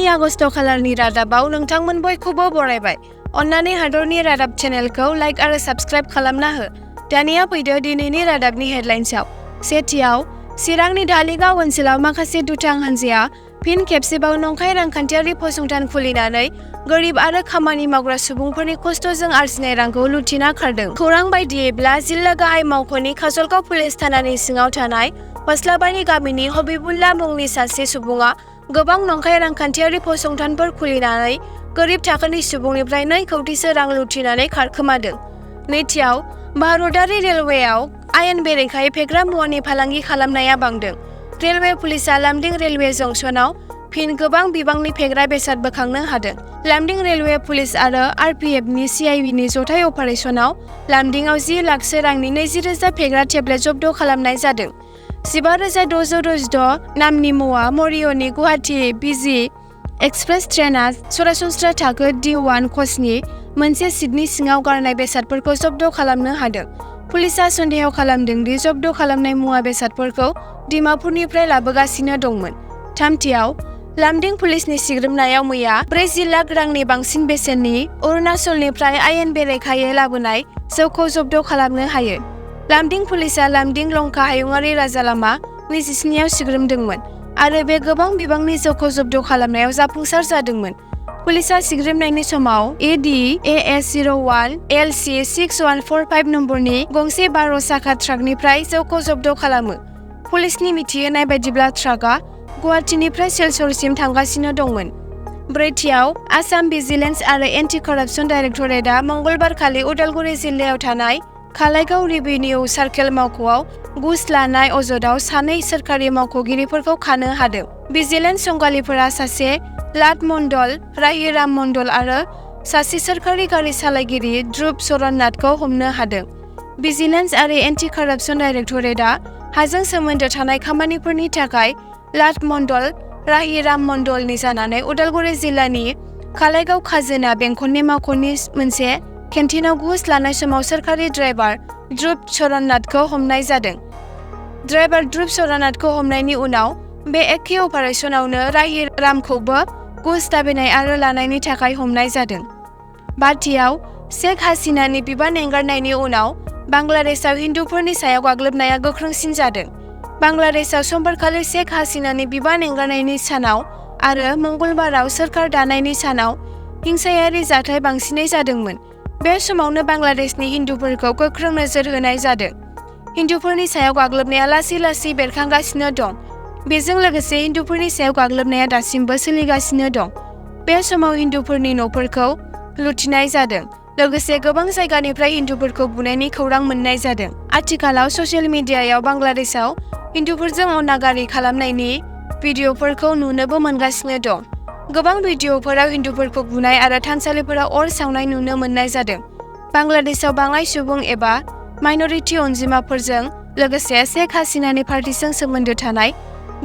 August खालारनि रादाबाव नोंथांमोन बयखौबो बरायबाय। अन्नानै हादरनि रादाब चेनेलखौ लाइक आरो साबस्क्राइब खालामना हो। दानिया फैदो दिनैनि रादाबनि हेडलाइन्सआव। सेथियाव, चिरांनि धालिगाव ओनसोलाव माखासे दुथां हानजाया फिन खेबसेबाव नंखाय रांखान्थियारि फसंथान खुलिनानै गोरिब आरो खामानि मावग्रा सुबुंफोरनि खस्थ'जों आरजिनाय रांखौ लुथिना खारदों। खौरां बायदियैब्ला जिल्ला गाहाय मावख'नि काजलगाव पुलिस थानानि सिङाव थानाय फस्लाबारि गामिनि हबिबुल्ला मुंनि सासे सुबुङा गोबां नंखाय रांखान्थियारि फसंथानफोर खुलिनानै गोरिब थाखोनि सुबुंनिफ्राय 2 कौटिसो रां लुथिनानै खारखोमादों। नैथियाव, भारतारि रेलवेआव आयेन बेरेखायै फेग्रा मुवानि फालांगि खालामनाया बांदों। रेलवे पुलिसआ लामदिं रेलवे जंक्शनाव फिन गोबां बिबांनि फेग्रा बेसाद बोखांनो हादों। लामदिं रेलवे पुलिस आरो आरपीएफनि सीआईबीनि जथाय अपारेशनाव लामदिंआव 10 लाखसो रांनि 20,000 फेग्रा टेब्लेट जब्द खालामनाय जादों। 15,666 नामनि मुवा मरिय'नि गुवाहाटी बिजी एक्सप्रेस ट्रेनआ सरासनस्रा थाखो D1 कचनि मोनसे सिटनि सिङाव गारनाय बेसादफोरखौ जब्द खालामनो हादों। पुलिसआ सन्देह खालामदों दि जब्द खालामनाय मुवा बेसादफोरखौ डिमापुरनिफ्राय लाबोगासिनो दंमोन। थामथियाव, लामदिं पुलिसनि सिग्रोमनायाव मैया 40 लाख रांनि बांसिन बेसेननि अरुणाचलनिफ्राय आयेन बेरेखायै लाबोनाय जौखौ जब्द खालामनो हायो। लामदिं पुलिसआ लामदिं लंका हायुङारि राजालामा 27 आव सिग्रोमदोंमोन आरो बे गोबां बिबांनि जौखौ जब्द खालामनायाव जाफुंसार जादोंमोन। पुलिसआ सिग्रोमनायनि समाव ADAS01 LC 6145 नम्बरनि गंसे 12 साखा ट्राकनिफ्राय जौखौ जब्द खालामो। पुलिसनि मिथिहोनाय बायदिब्ला ट्राकआ गुवाहाटीनिफ्राय सिलचरसिम थांगासिनो दंमोन। ब्रैथियाव, आसाम भिजिलेन्स आरो एन्टि कराप्सन डाइरेक्टरेटआ मंगलबारखालि उदालगुरि जिल्लायाव थानाय खालाइगाव रेभिनिउ सार्केल मावख'आव घुस लानाय अजदआव 2 सोरखारि मावख'गिरिफोरखौ खानो हादों। भिजिलेन्स संगालिफोरा सासे लाट मण्डल, राहिराम मण्डल आरो सासे सोरखारि गारि सालायगिरि ध्रुब चरण नाथखौ हमनो हादों। भिजिलेन्स आरो एन्टि कराप्सन डाइरेक्टरेटआ हाजों सोमोन्दो थानाय खामानिफोरनि थाखाय लाट मण्डल, राहिराम मण्डलनि जानानै उदालगुरि जिल्लानि खालाइगाव खाजोना बेंखननि मावख'नि मोनसे केन्टिनआव घुस लानाय समाव सोरखारि ड्राइभार ध्रुब चरण नाथखौ हमनाय जादों। ड्राइभार ध्रुब चरण नाथखौ हमनायनि उनाव बे एखे अपारेशनावनो राहिरामखौबो घुस दाबिनाय आरो लानायनि थाखाय हमनाय जादों। बाथियाव, शेख हासिनानि बिबान एंगारनायनि उनाव बांलादेशआव हिन्दुफोरनि सायाव गाग्लोबनाया गोख्रोंसिन जादों। बांलादेशआव समबारखालि शेख हासिनानि बिबान एंगारनायनि सानाव आरो मंगलबाराव सोरखार दानायनि सानाव हिंसायारि जाथाय बांसिनै जादोंमोन। बे समावनो बांलादेशनि हिन्दुफोरखौ गोख्रों नोजोर होनाय जादों। हिन्दुफोरनि सायाव गाग्लोबनाया लासै-लासै बेरखांगासिनो दं। बेजों लोगोसे हिन्दुफोरनि सायाव गाग्लोबनाया दासिमबो सोलिगासिनो दं। बे समाव हिन्दुफोरनि न'फोरखौ लुथिनाय जादों। लोगोसे गोबां जायगानिफ्राय हिन्दुफोरखौ बुनायनि खौरां मोननाय जादों। आथिखालाव ससियेल मिडियायाव बांलादेशआव हिन्दुफोरजों अनागारि खालामनायनि भिडिअ'फोरखौ नुनोबो मोनगासिनो दं। गोबां भिडिअ'फोराव हिन्दुफोरखौ बुनाय आरो थानसालिफोराव अर सावनाय नुनो मोननाय जादों। बांलादेशआव बाङाइ सुबुं एबा माइनरिटि अनजिमाफोरजों लोगोसे शेख हासिनानि पार्टीजों सोमोन्दो थानाय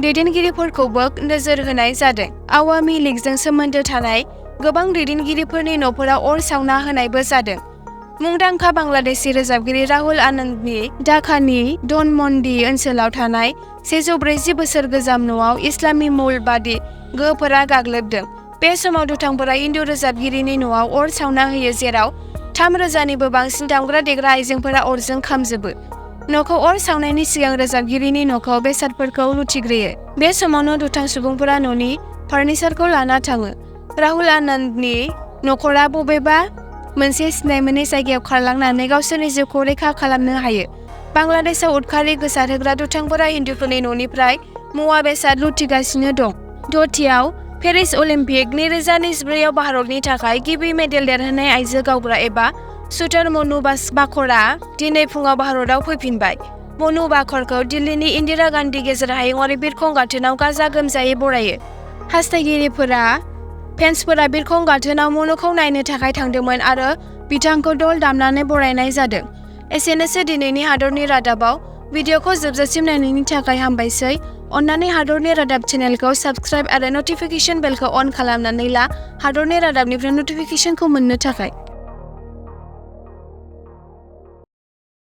दैदेनगिरिफोरखौबो नोजोर होनाय जादों। आवामि लीगजों सोमोन्दो थानाय गोबां दैदेनगिरिफोरनि न'फोराव अर सावना होनायबो जादों। मुंदांखा बांलादेशी रोजाबगिरि राहुल आनन्दनि ढाकानि धनमन्डी ओनसोलाव थानाय 140 बोसोर गोजाम न'आव इस्लामी मौलबादी गोहोफोरा गाग्लोबदों। बे समाव दुथांफोरा हिन्दु रोजाबगिरिनि न'आव अर सावना होयो, जेराव 3,000निबो बांसिन दामग्रा देग्रा आइजेंफोरा अरजों खामजोबो। न'खौ अर सावनायनि सिगां रोजाबगिरिनि न'खौ बेसादफोरखौ लुथिग्रोयो। बे समावनो दुथां सुबुंफोरा न'नि फार्निचारखौ लाना थाङो। राहुल आनन्दनि नखरा बबेबा मोनसे सिनाय मोनै जायगायाव खारलांनानै गावसोरनि जिउखौ रैखा खालामनो हायो। बांलादेशआव उदखारि गोसारहोग्रा दुथांफोरा हिन्दुफोरनि न'निफ्राय मुवा बेसाद लुथिगासिनो दं। दथियाव, पेरिस अलिम्पिक 2024 आव भारतनि थाखाय गिबि मेडेल देरहानाय आइजो गावग्रा एबा शूटार मनु बाकरआ दिनै फुङाव भारतआव फैफिनबाय। मनु बाकरखौ दिल्लीनि इन्दिरा गान्धी गेजेर हायुङारि बिरखं गाथोनाव गाजा गोमजायै बरायो। हास्थायगिरिफोरा फेन्सफोरा बिरखं गाथोनाव मनुखौ नायनो थाखाय थांदोंमोन आरो बिथांखौ दल दामनानै बरायनाय जादों। एसेनोसै दिनैनि हादरनि रादाबाव। भिडिअखौ जोबजासिम नायनायनि थाखाय हामबायसै। अन्नानै हादरनि रादाब चेनेलखौ साबस्क्राइब आरो नटिफिकेशन बेलखौ अन खालामनानै ला हादरनि रादाबनिफ्राय नटिफिकेशनखौ मोननो थाखाय।